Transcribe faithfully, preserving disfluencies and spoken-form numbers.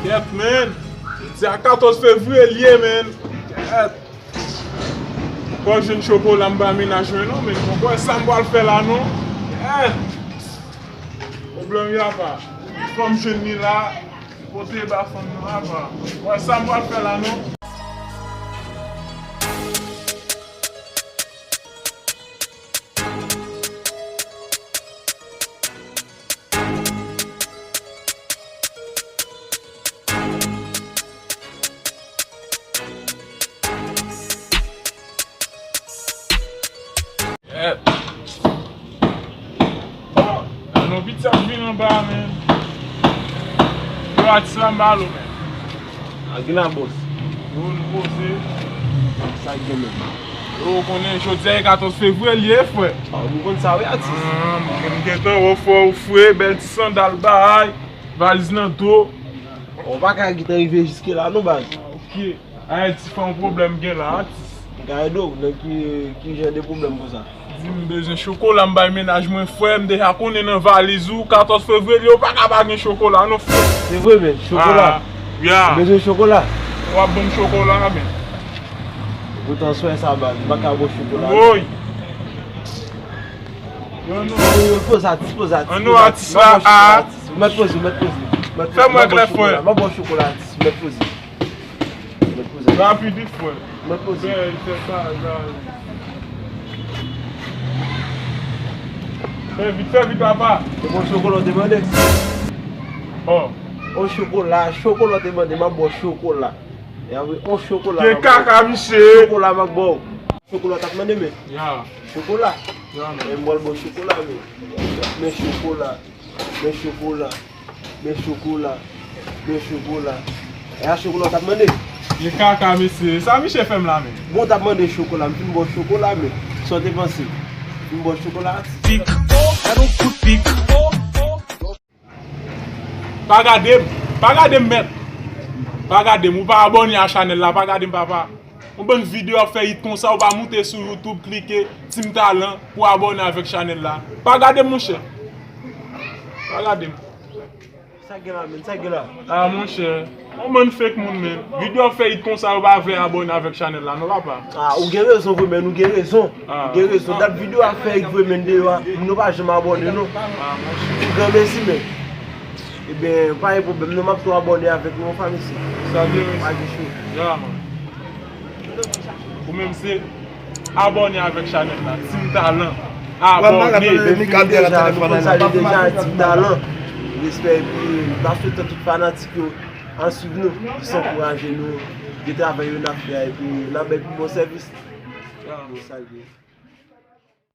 Kèt, men. Jodi a katòz fevriye l ye, men. Kèt. Fò m jwenn chokola m ba mennaj mwen non, men. Mwen kwè sa m pral fè la non. Kèt. Pwoblèm y apa. Fò m jwenn li la. Pote ba fanm nan apa. Mwen kwè sa m pral fè la non. Yep. Bon, alon piti ap vin anba, men. Yo, atis la m ba l ou, men. A gen la, bòs. Yo, nou poze. Sa k gen, men? Yo, ou konnen jodi a e katòz fevriye l ye, frè. A, ou konn sa, wi, atis. Ah, m gen, m gentan wè w fò, ou fre, bèl ti sandal, bay, valiz nan do. Ou pa ka gentan rive jiske la, non, baz. Ok. Ayiti fè yon pwoblèm gen la, atis. M ka ede w nan ki, ki jan de pwoblèm konsa? Di m bezwen chokola, m bay mennaj mwen, frè, m deja konnen nan valiz ou, katòz fevriye, yo pa ka pa gen chokola, non, frè. Se vre, men, chokola? Ah, yeah. Ou bezwen chokola? W ap ban m chokola, men. Poutan, swè sa, baz, m pa ka ba w chokola. Woy! Yo, non. Poze atis, poze atis. An nou atis la, a. Mèt poze, mèt poze. Fè m wè klè, frè. M ap ba w chokola, atis, mèt poze. Rapid wi, frè. Mwen poze. Fè, fè sa, sa. Fè vit, fè vit, papa. Se bon chokola w te mande? Oh. On chokola, chokola w te mande, m ap ba w chokola. Ya wi, on chokola. Ke kaka, misye. Chokola m ap ba w. Chokola w t ap mande, men. Ya. Chokola. Ya, men. E m pral ba w chokola, men. Men chokola. Men chokola, men chokola, men chokola. E a chokola w t ap mande? Men kaka, mesye. Sa misye fè m la, men? Bon, w t ap mande chokola, m fin ba w chokola, men. Sa w te panse? M fin ba w chokola? Pik, gade yon kout pik. Pa gade m, pa gade m, mèt. Pa gade m, ou pa abòne a chanèl la, pa gade m, papa. Yon bann videyo ap fè hit konsa, ou pa moute sou YouTube, klike Team Talent pou abòne avèk chanèl la. Pa gade m, monchè. Pa gade m. Sa gen la, men, sa gen la? Ah, monchè. Yon bann fake moun, men. Videyo ap fè hit konsa, ou pa vle abòne avèk chanèl la, non, papa. Ah, ou gen rezon, vre, men, ou gen rezon. Ah. Ou gen rezon. Dat videyo ap fè hit, vre, men, deyò a, moun yo pa janm abòne, non. Ah, monchè. Granmesi, men. Ebyen, pa gen pwoblèm, non, m ap tou abòne avèk nou, anfan, mesye. Sa vle, mesye. Pa gen cho. Ya, man. Ou menm se abòne avèk chanèl la, Team Talent. Abòne. Depi deja, nou konn sa li deja, Team Talent. Respè, epi, m ta swete tout fanatik yo al swiv nou, jis ankouraje nou, de travay yo n ap fè a, epi n ap bay pi bon sèvis. Ya. Bon, sa vle.